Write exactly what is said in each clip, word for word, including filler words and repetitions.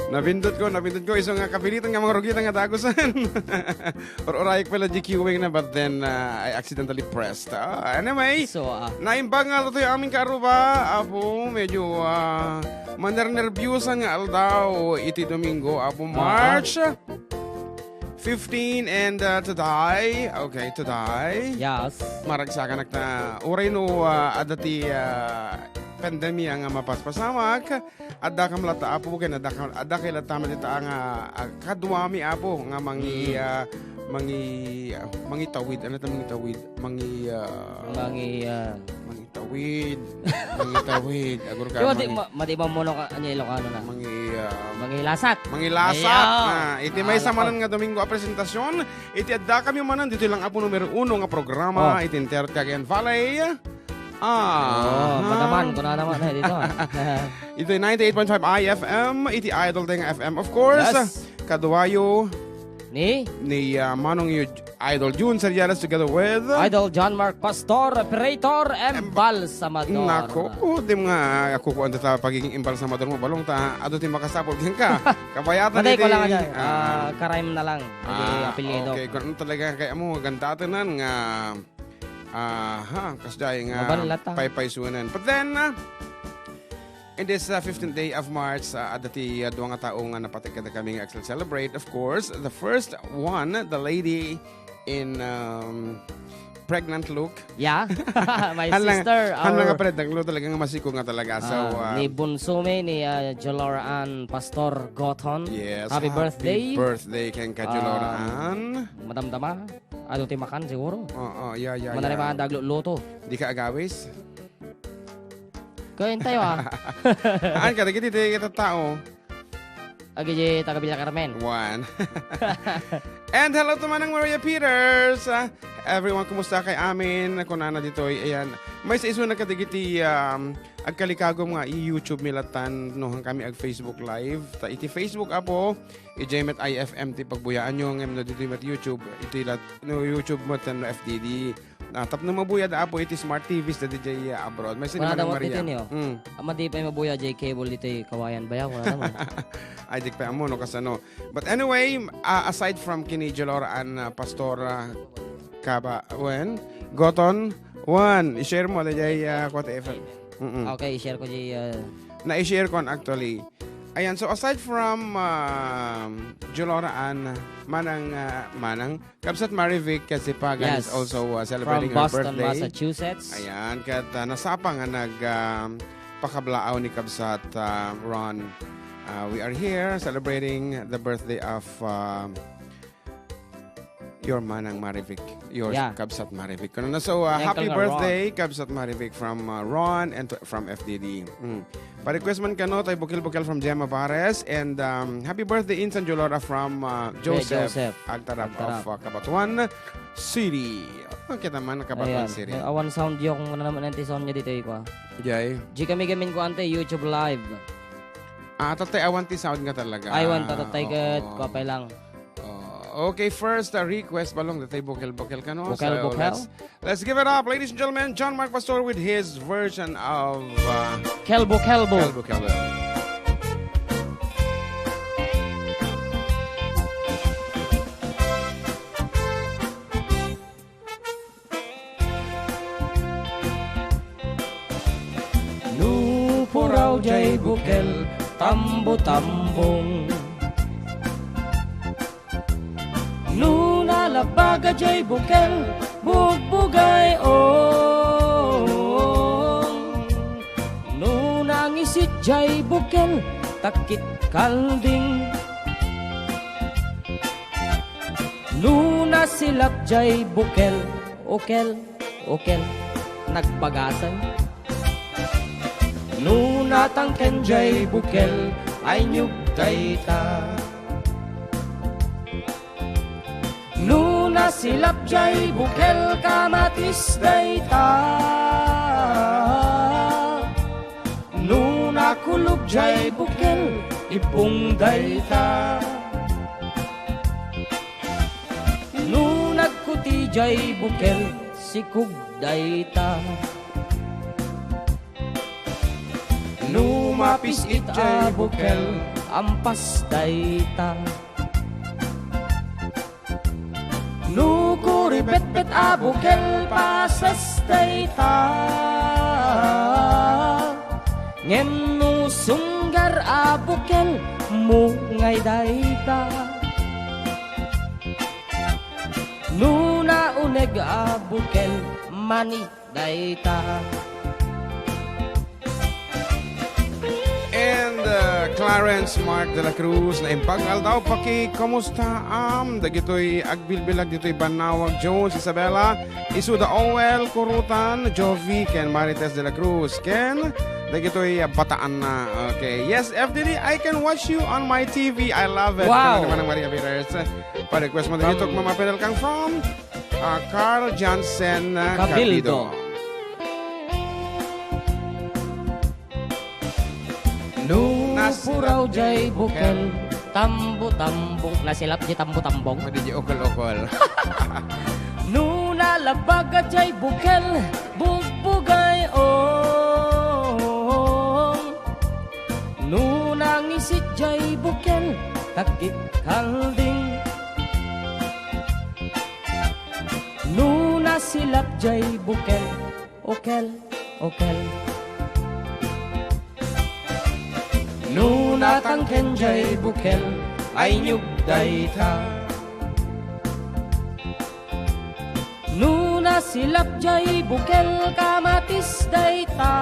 Napindot ko, napindot ko. Isu nga kapilitan nga mangrugi ta nga dagusen. Or-urayek pala di queuing na, but then, uh, I accidentally pressed. Ah, anyway, So, ah. naimbag nga toy amin karuba, Apo, medyo, ah, manernerbiosa nga aldaw iti Domingo, Apo, Ah. March fifteen, and, uh, today, okay, today, Yes. maragsakanak ta, uray no, uh, adda ti, uh, pandemia nga mapaspasamak, adda kam latta, Apo, ken adda kam, adda kay latta met ita nga, uh, kaduami, Apo, nga mangi-, Mm. uh, mangi-, uh, mangitawid, ano ta mangitawid? Mangi-, uh, Mangi-, uh, mangi-, Tawid. Mangitawid. Agur ka, Di ba, di, mangi-, ma-, madi ba mo ka, anya Ilocano na? mangi-, ah, Mangilasak. mangilasak. Ayaw. Ah, iti maysa Alakon. manen nga Domingo a presentasyon, iti adda kami manen ditoy lang, Apo, numero uno nga programa, Oh. iti entero ti Cagayan Valley. Ah, Oh, ha? madaman, kuna naman, eh, dito, ah. Itoy ninety-eight point five I F M, iti Idol Tenga F M, of course. Yes. Kaduayo, Ni? ni, ah, Manong Eugene. Idol Jun Seriales together with Idol John Mark Pastor, operator, embalsamador. Nako, di nga ako kuan ta pagiging embalsamador mo, balong ta, adu ti makasapul kenka. Kabayatan Matay ko iti lang dyan. Ah, Ah, Karaim na lang. Iti Ah, apelyido. okay. Kung ano talaga kay amo, ganda atinan nga, ah, ha, kasjay nga Mabalata. paypaysuanan. But then, ah, in this, uh, fifteenth day of March, uh, adda ti, uh, dua nga tao nga napateg kadakami nga agse-celebrate. Of course, the first one, the lady in, um, pregnant look. Yeah. My Han lang, sister, han lang our, nga pregnant look talaga nga masiko nga talaga. So, ah, um, ni Bunso mi, ni, ah, Jolora Ann Pastor Gothon. Yes, Happy happy birthday. birthday kenka, Jolora Um, Ann. Madamdama. Adu ti makan siguro. Oo, yeah, yeah, Manarima yeah. dagluluto. Di ka agawis? Kain tayo, ah. Haan ka, dagiti, dagiti tao. Agi di taga Villa Carmen. One. And hello to Manang Maria Peters. Ah, everyone, kumusta kay amin? Kunana ditoy, ayan. Maysa isuna kadagiti, um, agkalikagum nga i-YouTube mi latan, no, han kami ag-Facebook Live. Ta iti Facebook, Apo, idiay met I F M ti pagbuyaanyo, ngem no ditoy met YouTube, iti lat-, no YouTube met, no F D D. Ah, tapno mabuya da, Apo, iti smart T Vs da diay, ah, abroad. Maysa ni Manang Maria. Ditoy niyo. Mm. Ama, di pay mabuya diay cable ditoy Kawayan Bayaw, wala naman. Ay, di pay ammo, no, kasano. But anyway, ah, aside from kini Jolora Ann, ah, Pastor, ah, Kaba, wen, Goton, wen, i-share mo, diay, ah, Kuwat F M. Mm-mm. Okay, i-share ko diay, ah. Na-i-share ko, actually. Ayan, so aside from, um, Jolora Ann, Manang, ah, Manang, Kabsat Marivic Kazipagan is Yes. also, uh, celebrating From her Boston, birthday. Massachusetts. Ayan, ket, uh, nasapa nga nag, um, pakablaaw ni Kabsat, uh, Ron. Uh, we are here celebrating the birthday of, um, your Manang Marivic, your Yeah. Kabsat Marivic. Kunana, so, uh, Uncle happy nga birthday, Ron. Kabsat Marivic from, uh, Ron and to, from F D D. Mm. Pa-request man kano, tay bukel-bukel from Gemma Bares. And, um, happy birthday, Insan Jolora from, uh, Kuya Joseph, Joseph Agtarap Agtarap. of, uh, Cabatuan City. Oh, kita man, Cabatuan Ayan. City. May awan sound yo kung ano naman ang sound niya dito, eh, kwa. Jay? Di kami gamin ko, ante, YouTube Live. Ah, tatay awan ti sound nga talaga. Ay, wan, tatatay Oo. ket, kwa pa lang. Oh, okay, first, uh, request, balong, datay bukel-bukel kano. Bukel-bukel? So, let's, let's give it up, ladies and gentlemen, John Mark Pastor with his version of, uh, Kelbo, kelbo. Kelbo, kelbo. Nupuraw jay bukel, tambo-tambong. Nuna labaga jay bukel, bugbugay-ong. Nuna ngisit jay bukel, takit kalding. Nuna silap jay bukel, ukel, ukel, nagbagasay. Nuna tangken jay bukel, ay niyog dayta. Nuna silap jay bukel, kamatis dayta. Nuna kulog jay bukel, ippong dayta. Nuna agkuti jay bukel, sikog dayta. Nuna Apis ita bukel, ampas dayta. No kuribetbet a bukel, pases dayta. Ngem no sunggar a bukel, mungay dayta. No nauneg a bukel, mani dayta. And, uh, Clarence Mark de la Cruz, naimbag nga aldaw, pakikamustaam dagitoy agbilbilag ditoy Bannawag, Jones, Isabela, Isuda Owel, Kurutan, Jovi, ken Marites de la Cruz, ken dagitoy, uh, Bataan na. Okay. Yes, F D D, I can watch you on my T V. I love it. Wow. Kami naman ng Maria Viras. Pa-request mo dagito, Mama Penel, kang from Ah, Carl Jansen, ah, Cabildo. Cabildo. No puraw jay bukel, tambo-tambong. Nasilap jay tambo-tambong. Pwede jay ukol-ukol. No nalabaga jay bukel, bugbugay-ong. No nangisit jay bukel, taggikkalding. No nasilap jay bukel, okel, okel. No natangken jay bukel, ay nyug dayta. No nasilap jay bukel, kamatis dayta.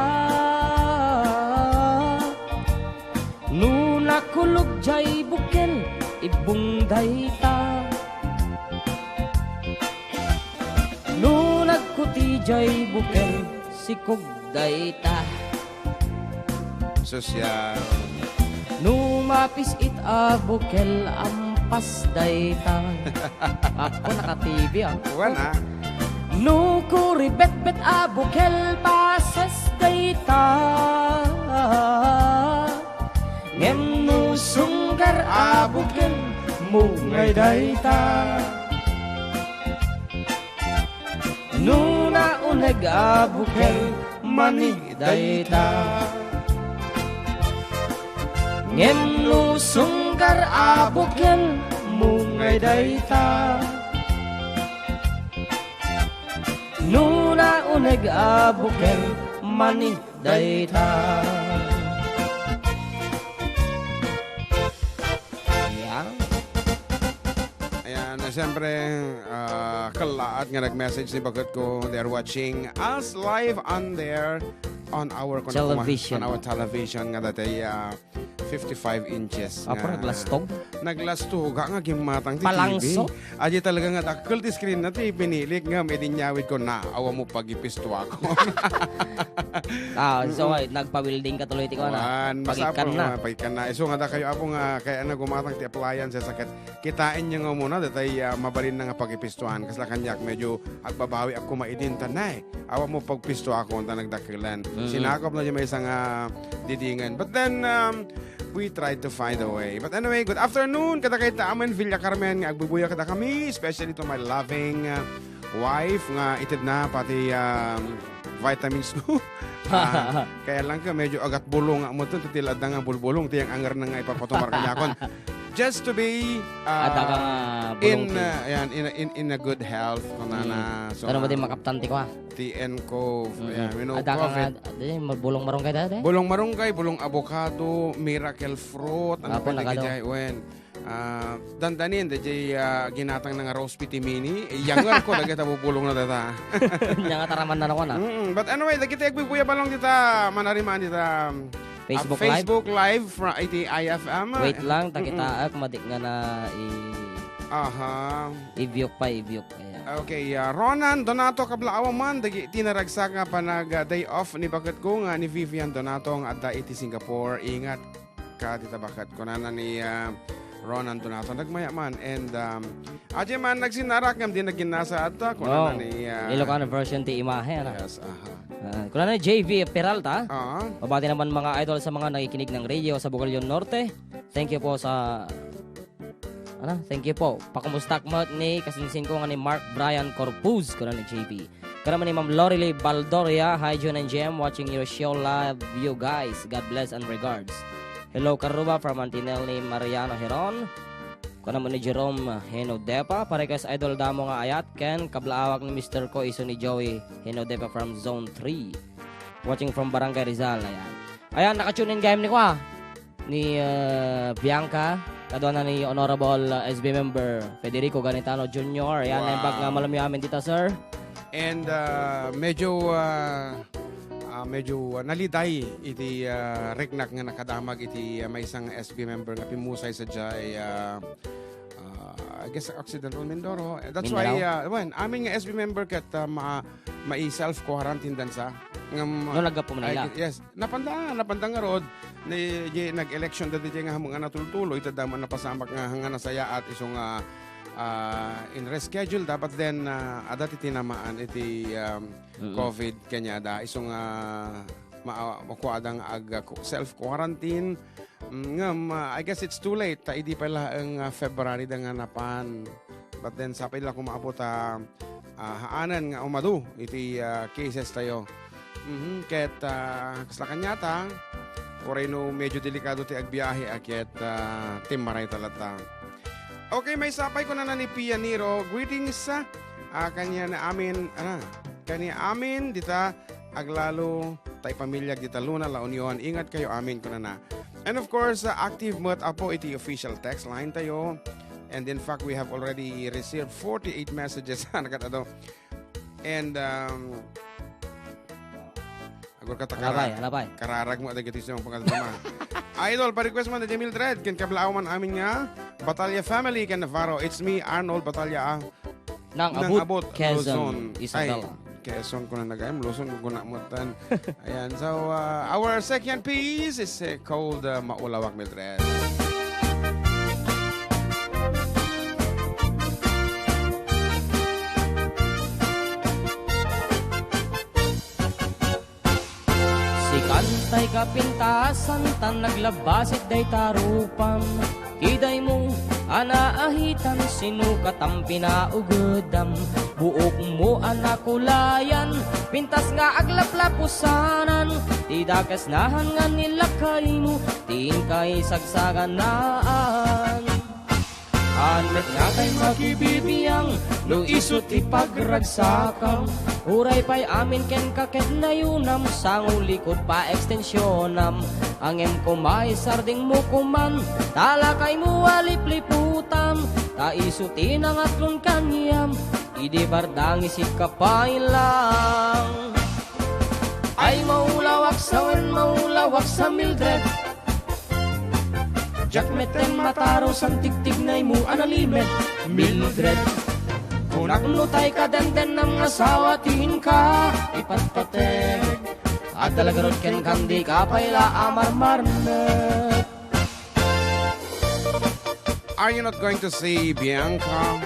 No nakulog jay bukel, ibbung dayta. No nagkuti jay bukel, sikog dayta. Sosyal. No mapis-it a bukel, ampas dayta. Ako naka-T V, ah. Wan, ah. No kuribetbet a bukel, pases dayta. Ngem no sunggar a bukel, mungay dayta. No nauneg a bukel, mani dayta. Ngem no sunggar a bukel, mungay dayta. No nauneg a bukel, mani dayta. Ayan. Ayan, eh, siyempre, ah, kalaat nga nag-message ni baketko. They're watching us live on there, on our, television. On our television nga daytoy, ah, fifty-five inches. Apo, nga naglastog? Naglastoga nga gimmatang ti Palangso? T V. Adi talaga nga dakkel ti screen na ti pinilik nga, idi inyawidko na, awan mo pagipistuakon. Ah, so, ay, nagpa-welding ka tuloy ti kuan, ah. Wan, basta pagikkan na. Pagikkan na. Isu nga dakayo, apo, nga kayatna gumatang ti appliances, ket kitaenyo nga umuna, daytoy, ah, mabalinna nga pagipistuan. Kasla kaniak, medyo agbabawiak koma idin, ta nay, awan mo pagpistuakon, ta nagdakkelan. Mm. Sinakop na di maysa nga didingen. But then, um, we tried to find a way. But anyway, good afternoon kadakayta amin, Villa Carmen, nga agbubuya kadakami, especially to my loving, uh, wife nga itedna pati, um, vitamins ko. Ah, kaya lang ka, medyo agat bulong nga mo to, ti adda nga bulbulong, ti ang anger na nga ipapatumar kaniakon. Just to be, uh, adda ka nga bulong in, ti uh, yan, in, in, in a good health, kunana. Mm. So, ano ba din, uh, makaptan ti ko, ah? T N Cove. Mm. Ayan, you know, adda ka COVID. Nga, di, bulong marunggay da, di? Bulong marunggay, bulong avocado, miracle fruit, ano pa nagado? Wen. Ah, dandanin, da jay, ah, ginatang na nga rose pitimini, eh, yanger ko, dagita bubulong na data. Nya nga taraman na nakuan, ah. Mm, but anyway, dagiti agbubuya balong dita, manarimaan dita, ah, Facebook Live? Facebook Live from eighty I F M. Wait lang, ta kita, mm-mm, ak, madik nga na i- Aha. Ibiyok pa, ibiyok. Ayan. Okay, ah, Ronan Donato, kablaawa man, dagiti naragsak nga panag, ah, day off ni baketko nga ni Vivian Donato nga adda iti Singapore. Ingat ka, ti tabaket, kunana ni, ah, Ronan Donato. Nagmaya man. And, um, adi man, nagsinnarak ngem di naginnasa adta, kunana ni, ah, Ilocano version ti imahe, ano? Yes, aha. Ah, kunana ni J V Peralta, ah, mabati naman mga idol sa mga nakikinig ng radio sa Bugallon Norte. Thank you po sa Ano? Thank you po. Pakumusta ak met ni kasinsin ko nga ni Mark Brian Corpuz, kuna ni J P. Kuna man ni Ma'am Lorely Baldoria, "Hi, Jun and Jem, watching your show live, you guys. God bless and regards." Hello, Karuba, from Auntie Nel ni Mariano Heron. Kuna man ni Jerome Henodepa, pa-request idol damo nga ayat, ken kablaawak ni mister ko, isu ni Joey Henodepa from Zone three. Watching from Barangay Rizal, ayan. Ayan, naka-tune in game ni kwa. Ni, uh, Bianca, kadua na ni Honorable, uh, S B member Federico Ganitano Junior. Ayan, Wow. naimbag nga malamiamin dita, sir. And, uh, medyo, uh, uh, medyo, uh, naliday iti, uh, riknak nga nakadamag iti, uh, maysa nga S B member nga pimmusay sadiay, uh, uh, I guess, Occidental Mindoro. That's why, Mindanao? uh, well, amin nga S B member ket, uh, ma-, mai-self-quarantine dansa. Ngem, No, naggapu Manila. I gue-, yes. Napanda, napanda ngarud, ni, di nag-election dati nga hamu nga natultuloy, ita damo napasamak nga, nga nasayaat isu nga, ah, in reschedule da, but then, ah, adda ti tinamaan iti, um, Mm-mm. covid kaniada. Isu nga ma-, makuada nga ag-, self-quarantine. Mm, ngem, ah, I guess it's too late. Ta idi pay laeng, ah, February da nga napan. But then, sapay la koma apo ta, ah, haanen nga umadu iti, ah, cases tayo. Mhm, ket, ah, kasla kaniata, uray no medyo delikado ti agbiahe a ket, ah, timmaray ta latta. Okay, maysa pay kunana ni Pia Niro, "Greetings, ah, ah, kanian amin, ah, kanian amin dita aglalo tay pamiliag dita Luna, La Union. Ingat kayo amin," kunana. And of course, ah, active met apo iti official text line tayo. And in fact, we have already received forty-eight messages. Ano ka to? And, um, agor ka ta Alabay, kara-, alabay. kararag mo dagiti siya pagkatama. Idol, pa-request man dagiti Mildred, ken kablaaw man amin nga Batalya family ken Navarro. It's me, Arnold Batalya, ah. Nang Nang Abot, Abot, Quezon, Luzon. Isabela. Ay, Quezon ko na nagayam, Luzon ko na mutan. Ayan, so, uh, our second piece is, uh, called, uh, Maulawak, Mildred. Sikan tay kapintasan tan naglabasit dayta rupam. Kidaymo a naahitan, sino katam pinaugedam? Buokmo a nakulayan, pintas nga aglaplapusanan, ti dakes nahan nga ni lakaymo, ti inka isagsaganaan. Haan met nga tay makibibiang no isu ti pagragsakam. Uray pay amin kenka ket nayunam, sango likod pa extensionam. Ngem koma isardingmo koman, ta lakaymo a lipliputam, ta isu ti nangatlon kaniam, idi bardangis ikka pay lang. Ay, maulawak sa wen, maulawak sa Mildred. Diak metten mataro san tigtignaymo a nalimed, Mildred. Kunak no tay kadendennam nga asawa ti inka ipatpateg. Adda la garud kenka, dika pay la a marmarnet. Are you not going to say Bianca?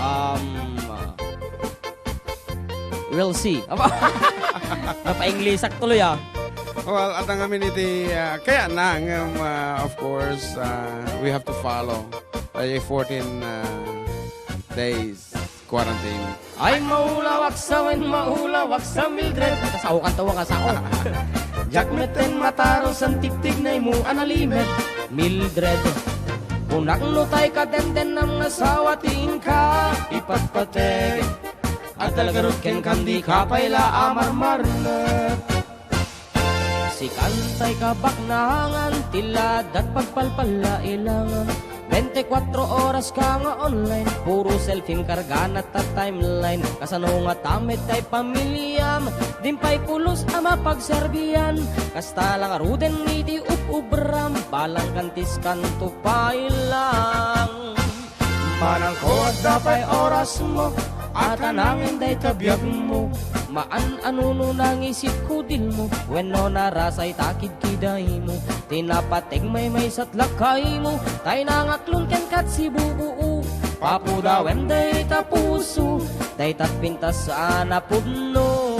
Um, we'll see. Napa-Englisak tuloy, ah. Well, adda ngamin iti, ah, kaya na, ngem, ah, of course, ah, we have to follow. Ay, fourteen, ah, days quarantine. Ay, maulawak sa wen, maulawak sa Mildred. Kasao kan tawa, kasao. Diak metten mataro san tigtignaymo a nalimed, Mildred. Kunak no tay kadendennam nga asawa ti inka ipatpateg. Adda la garud kenka, dika pay la a marmarnet. Sikan tay kabaknangan, ti ladat pagpalpalailangan. Bente kuatro oras ka nga online, puro selfie kargana ta timeline. Kasano nga tamed tay pamiliam, din pay pulos a mapagserbian. Kasta la ngaruden iti ub-ubram, balang kantis kanto pay lang. Manangko, adda pay orasmo, a tanangen dayta biagmo. Maan a nuno nangisit kudilmo, wenno narasay ta kidkidaymo. Ti napateg maymaysa't lakaymo, tay nangaklon kenka ti bubuu. Papudawem dayta puso, dayta't pintas a napudno.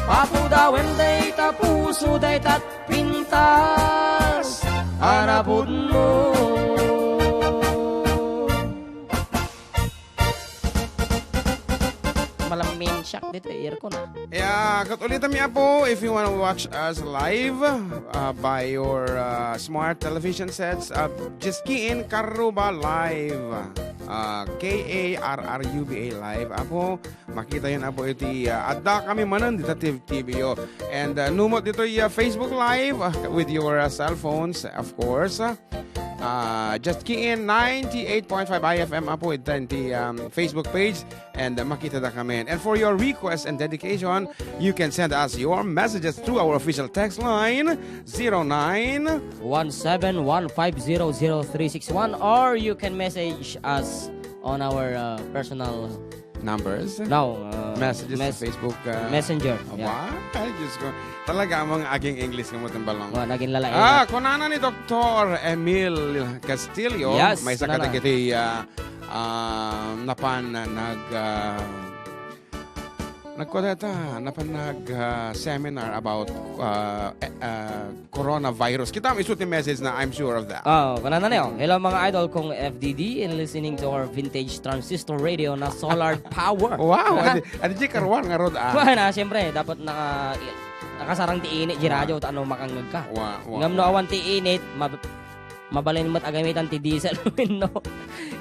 Papudawem dayta puso, dayta't pintas a napudno. Malami. in shock dito, aircon, ah. Yeah, ket ulitan mi, Apo, if you wanna watch us live, uh, by your, uh, smart television sets, uh, just key in Karuba Live. Uh, K A R R U B A Live, Apo. Makitayo, Apo, iti, uh, adda kami manen dita T V, T V yo. And, uh, no met ditoy, uh, Facebook Live, uh, with your, uh, cell phones, of course. Uh, just key in ninety-eight point five I F M, Apo, ita iti, um, Facebook page. And, uh, makita da kami. And for your request and dedication, you can send us your messages through our official text line, zero nine one seven one five zero zero three six one, or you can message us on our, uh, personal numbers. No, uh, Messages sa mes-, Facebook, uh, Messenger. Yeah. Wow, ay, Diyos ko. Talaga, among aging English ka mo, Timbalong. Wa, naging lalaki Ah, na. Kunana ni Doktor Emil Castillo, Yes, may sakit kunana. Iti, uh, ah, napan na nag, ah, nagkuha ta, napan nag, ah, seminar about, ah, eh, ah, coronavirus. Kita mo, isu ti message na, I'm sure of that. Oh, kunana niyo. Hello, mga idol kong F D D and listening to our vintage transistor radio na solar power. Wow, adi, adi, di karuan nga rod, ah. Wa na, siyempre, dapat naka-, nakasarang ti init, di Wa. Radyo, ta ano, makangag ka. Wa, wa, Ngam no wa. Awan ti init, mab-, mabalin met agamitan ti diesel wenno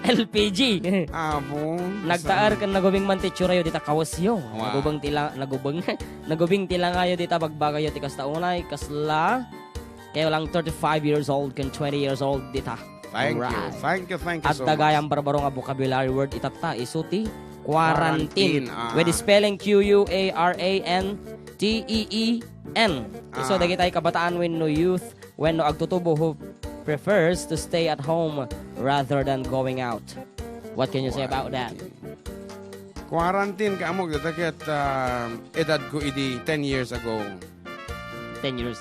L P G. Abo, Nagtaer sa- ken nagubing man ti itsurayo dita kawesyo. Wow. Nagubeng ti la-, nagubeng, nagubing ti langayo dita bagbagayo ti kasta unay, kasla kayo lang thirty-five years old ken twenty years old dita. Thank you. Right. Thank you, thank you so Adda much. Gayam barbaro nga vocabulary word itatta, isu ti quarantine. Quarantine, ah. With spelling Q U A R A N T E E N. Isu Ah. dagitay kabataan wenno youth wenno agtutubo who prefers to stay at home rather than going out. What can you say about that? Quarantine. Quarantine ka amok, dagiti ket, ah, edad ko idi ten years ago. Ten years.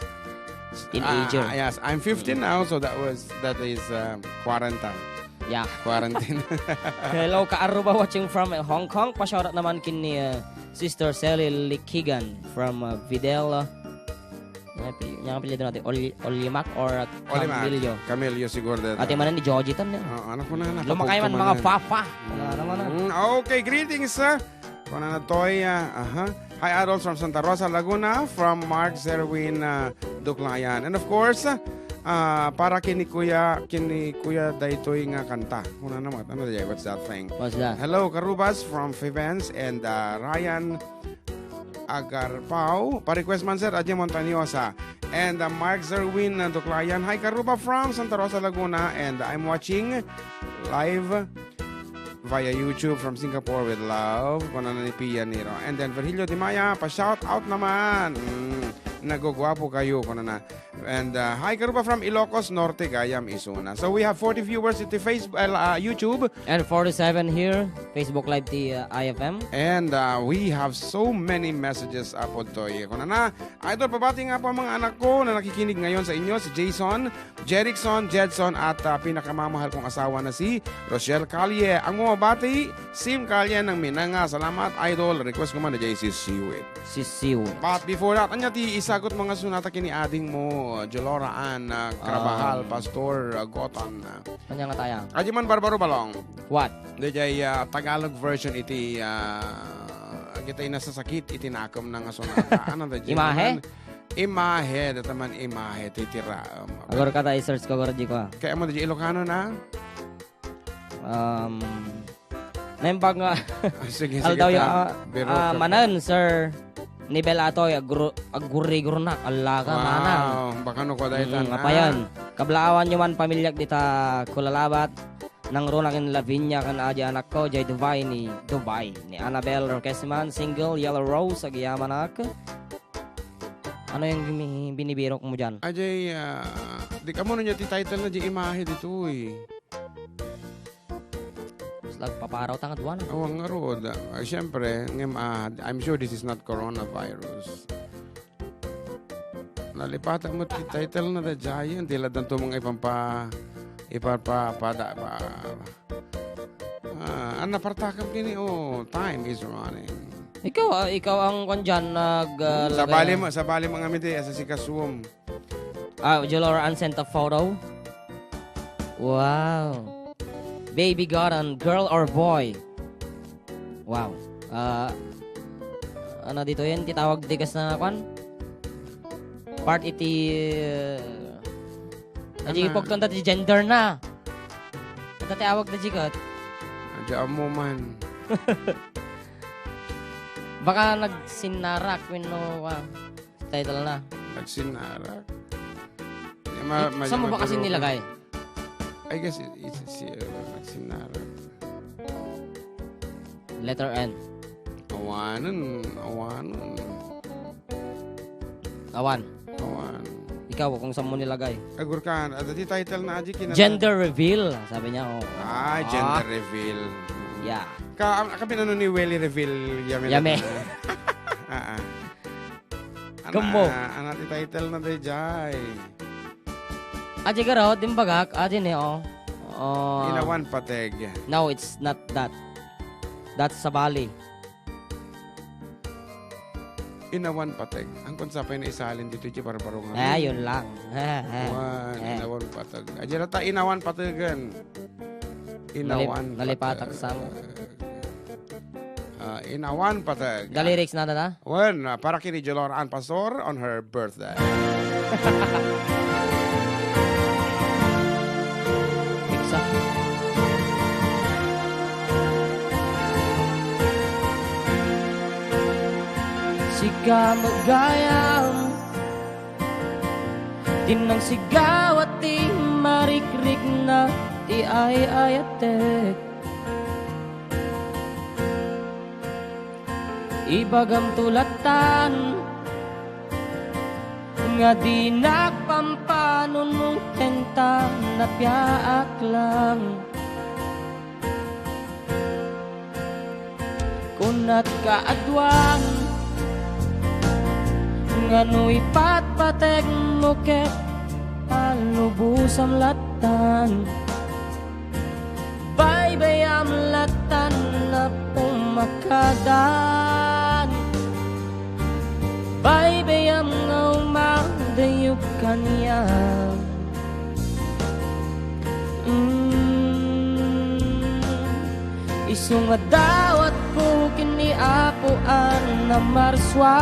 Teenager. Ah, yes, I'm fifteen now, so that was, that is, ah, quarantine. Yeah. Quarantine. Hello, Kaaruba, watching from Hong Kong. Pa-shoutout naman ken ni, uh, Sister Sally Likigan from, uh, Videla. Nga pi-, nga apelyido natin, Oli-, Olimac or Olimac. Camillo? Camillo siguro dito. Ate manan ni Joji tan, eh. Oo, anak ko na, anak. Lumakay man mga papa. Mm. Wala naman, ah. Mm, okay, greetings, ah. Kunana toy, ah, aha. Hi, adults from Santa Rosa, Laguna, from Mark Zerwin, ah, Duklayan. And of course, ah, para kini Kuya, kini Kuya daytoy nga kanta. Kunana mo, ano day, what's that thing? What's that? Hello, Karubas from Fivens and, ah, Ryan Agarpao. Pa-request man, sir, Adya Montañosa. And, uh, Mark Zerwin, uh, Duklayan. Hi, Karuba from Santa Rosa, Laguna. And I'm watching live via YouTube from Singapore with love. Kunana ni Pia Niro. And then Virgilio Di Maya, pa-shout out naman. Mm, nagugwapo kayo, kunana. And, uh, hi, Karuba from Ilocos Norte, Gayam, isuna. So we have forty viewers iti Facebook, uh, YouTube. And forty-seven here, Facebook Live ti, uh, I F M. And, uh, we have so many messages, Apo Toy. Kunana, Idol, pabati nga po ang mga anak ko na nakikinig ngayon sa inyo, si Jason, Jerickson, Jedson, at, ah, pinakamamahal kong asawa na si Rochelle Calle. Ang mabati, Sim Calle ng Minanga. Salamat, Idol. Request ko man na J C Siwit. Si Siwit. But before that, anya ti isagot mga sunata kini ading mo, Jolora Ann, ah, Carabajal, Um, Pastor, ah, Gotan, ah. Anya nga taya? Adi man Barbaro Balong. What? Dayjay, ah, Tagalog version iti, ah, agitay nasasakit iti nakem na nga sonata. Ano da, Imahe? Imahe, data man imahe, titira. Um, Agor ka ta, i-search ko, agor di ko, ah. Kaya mo, di Ilocano na? Um, naimbag nga, Ah, sige, sige, aldaw ta. Ya, ah, Biro ah, ka pa. Manan, sir. Ni Bel Atoy, agru-, agurigurnak, ala ka, Wow, manan. Baka no ko dahil Mm, na. Apayan. Kablaawan nyo man, pamilyak dita Kulalabat. Nang runa ken Lavinia ken adi anak ko, jay Dubai ni, Dubai ni Annabel Roquesman, single, Yellow Rose, agyamanak. Ano yung bini-, binibirok mo dyan? Ajay, ah, di ka mo niya ti title na di imahe dito eh. Slag paparaw tangad wan. Awang nga rod. Ah, siyempre, ngem, ah, I'm sure this is not coronavirus. Nalipatan mo ti title na da Giant. Tila danto mga ipampa-, ipapapada pa. Ah, ang napartakam kini, oh, time is running. Ikaw, ah, ikaw ang kwan dyan, nag, ah, Sabali lagay- mo, sabali mo nga miti, asa si Kaswom. Ah, Jolora Ann sent a photo. Wow. Baby Goran, girl or boy? Wow. Ah, ano ditoyen, ti tawag ti kas na, kuan? Part iti, uh, Ano? Adi, pagtunda ti gender na. Ita ti awag na, Jikot. Adi, ammo man. Baka nagsinnarak wenno, ah, title na. Nagsinnarak? Eh, ma-, Eh, ma-, saan mo ba kasi mabiro ka. Nilagay? I guess it, it's, si, uh, nagsinnarak. Letter N. Awanen, awanen. Awan. Awan. Ikaw, kung saan mo nilagay? Agurkan, ada ti title na, Aji, kinata- Gender reveal, sabi niya, oh. Ah, gender Ah. reveal. Yeah. Ka, am-, kami ano ni Welly Reveal, yame Yame. na. Ah, ah. Ana, Gumbo. Ana ti title na dayjay. Aji garot, dimbagak, aji ni, oh. Oh. Inawan pateg. No, it's not that. That's sabali. Inawan pateg. Ang kung sapay na isalin dito, di barbaro nga. Ah, yun lang. Wan, Eh. inawan pateg. Aji rata, inawan pategen. Nali-, Inawan nalipatak pateg. Sam. Ah, inawan pateg. The lyrics na, na, na? Wen, ah, para kini Jolor Ann Pastor on her birthday. Exact. Sika met gayam, dinak sigawat ti marikrikna ti ay-ayatek. Ibagamto lattan nga dinak pampanunuken ta napiaak lang. Kunak kaaduan nga no ipatpategmo ket palubosam lattan. Baybayam lattan a pumakadan. Baybayam nga umadayog kaniak. Mm. Isu nga dawatko ken ni Apo a namarsua.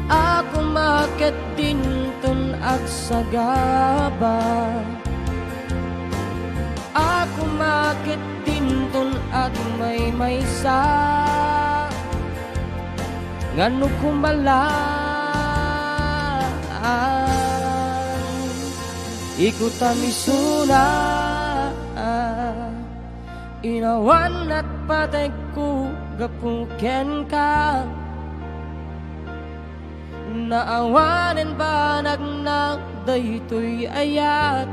Ako maket dinton agsagaba. Ako maket dinton agmaymaysa. Ngano koma la, ikutam isuna. Inawan a pategko gapu kenka. Naawanen banagna daytoy ayat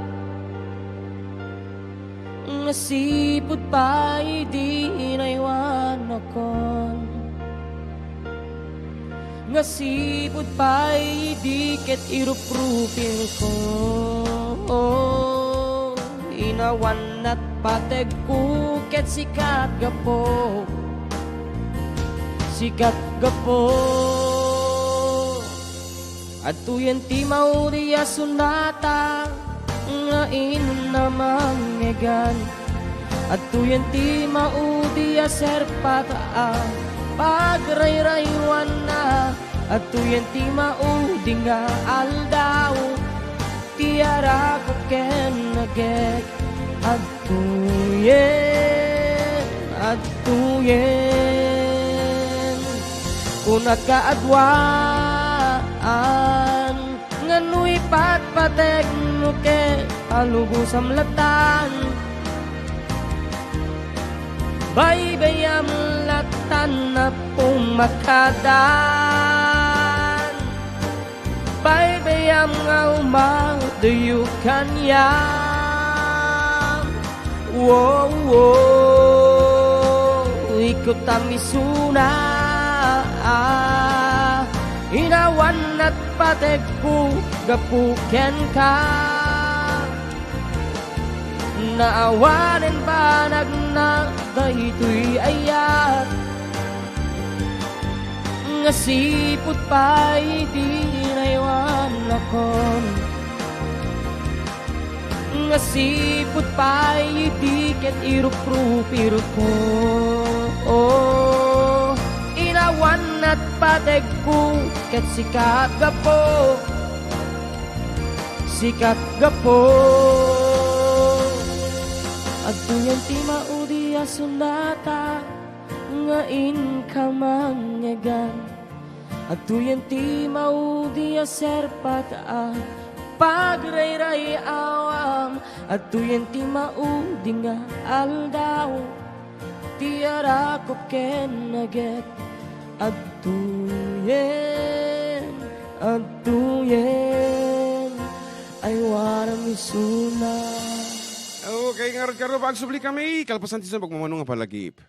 nga sipud pay di naiwanakon. Nga sipud pay di ket iruprupilko. Inawan a pategko ket sika ti gapu. Sika ti gapu. Adtoyen ti maudi a sonata nga inna mangngegan. Adtoyen ti maudi a serpat a pagrayraywanna. Adtoyen ti maudi nga aldaw ti arako ken agek. Adtoyen, adtoyen, kunak kaaduan nga no ipatpategmo ket palubosam lattan. Baybayam lattan a pumakadan. Baybayam nga umadayog kaniak. Wo, wo, ikutam isuna. Inawan a pategko gapu kenka. Naawanen banagna daytoy ayat nga sipud pay ti naiwanakon, nga sipud pay ti ket iruprupirko. Pategko ket sika gapu, sika gapu. Agtoyen ti maudi a sunata nga inka mangngegam. Agtoyen ti maudi a serpat a pagrayrayawam. Agtoyen ti maudi nga aldaw ti arakop ken naget. Agtoyen, agtoyen, aywaram isuna. Okay, ngarud, ngarud, agsubli kami, kalpasan ti sumag mamano nga palagip.